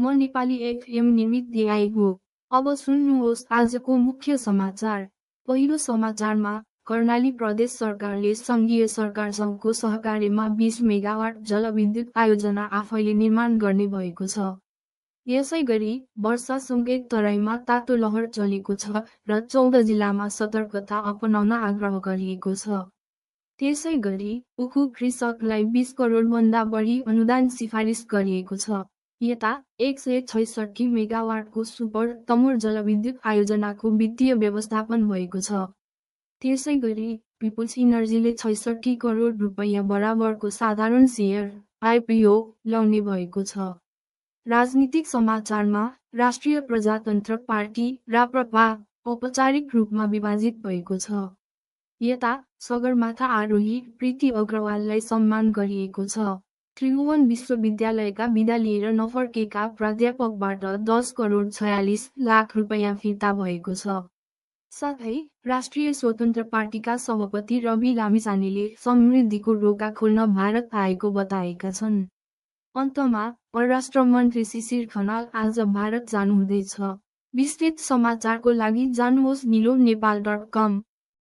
म नेपाली एफएम निमित दिएको। अब सुन्नुहोस् आजको मुख्य समाचार। पहिलो समाचारमा कर्णाली प्रदेश सरकारले सङ्घीय सरकारसँगको सहकार्यमा 20 मेगावाट जलविद्युत आयोजना आफैले निर्माण गर्ने भएको छ। यसैगरी वर्षासँगै तराईमा तातो लहर चलेको छ र 14 जिल्लामा सतर्कता अपनाउन आग्रह गरिएको छ। त्यसैगरी उखु कृषकलाई 20 करोडभन्दा बढी अनुदान सिफारिस गरिएको छ। यता 166 मेगावाटको सुपर तमोर जलविद्युत आयोजनाको वित्तीय व्यवस्थापन भएको छ। त्यसैगरी पिपुल्स इनर्जीले 66 करोड रुपैयाँ बराबरको साधारण शेयर आइपिओ लाउने भएको छ। राजनीतिक समाचारमा राष्ट्रिय प्रजातन्त्र पार्टी राप्रपा औपचारिक रूपमा विभाजित भएको छ। यता सगरमाथा आरोही प्रीति अग्रवाललाई सम्मान गरिएको छ। त्रिभुवन विश्वविद्यालयका विदा लिएर नफर्केका प्राध्यापकबाट 10 करोड 46 लाख रुपैयाँ फिर्ता भएको छ। साथै राष्ट्रिय स्वतन्त्र पार्टीका सभापति रवि लामिछानेले समृद्धिको ढोका खोल्न भारत आएको बताएका छन्। अन्तमा परराष्ट्र मन्त्री शिशिर खनाल आज भारत जानुहुँदैछ। विस्तृत समाचारको लागि जानुहोस् nilo nepal.com।